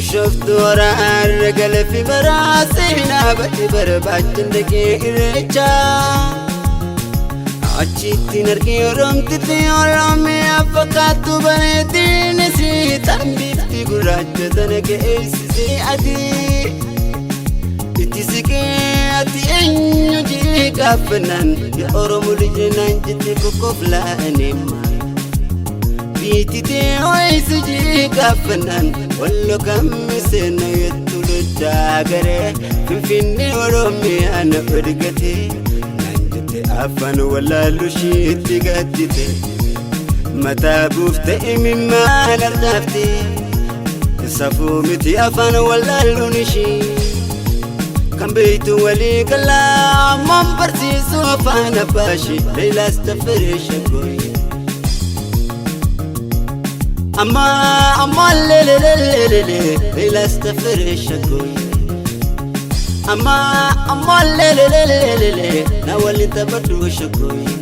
Bishooftuu horaarra galafi baraa seenaa badhi barbaachin dhaqee irreechaa. Achittiin argee oromtitti Oromiyaa fakkaattu bareedin isii tan bifti gurraacha tana geessisee adii. Itti siqee ati eenyu jee gaafannaan yaa Oromoo lije naan jette kokkoflaanii Biititee ho'isi jee gaafannaan wallo kammi seena jettu loddaa garee Finfinnee Oromiyaa na odgatee naan jette afaan wallaallu ishiitti gaddite mataa buufte imimmaan ardaafte safuu miti afaan wallaalluun ishii kan beeytu walii galaa ammoon barsiisuu afaan abbaashii Leelaas Taffaree Shaggooyye. Amma amma lelelelelele Leelaas Taffaree Shaggooyye. Amma amma lelelelelele na waliin taphadhu Shaggooyye.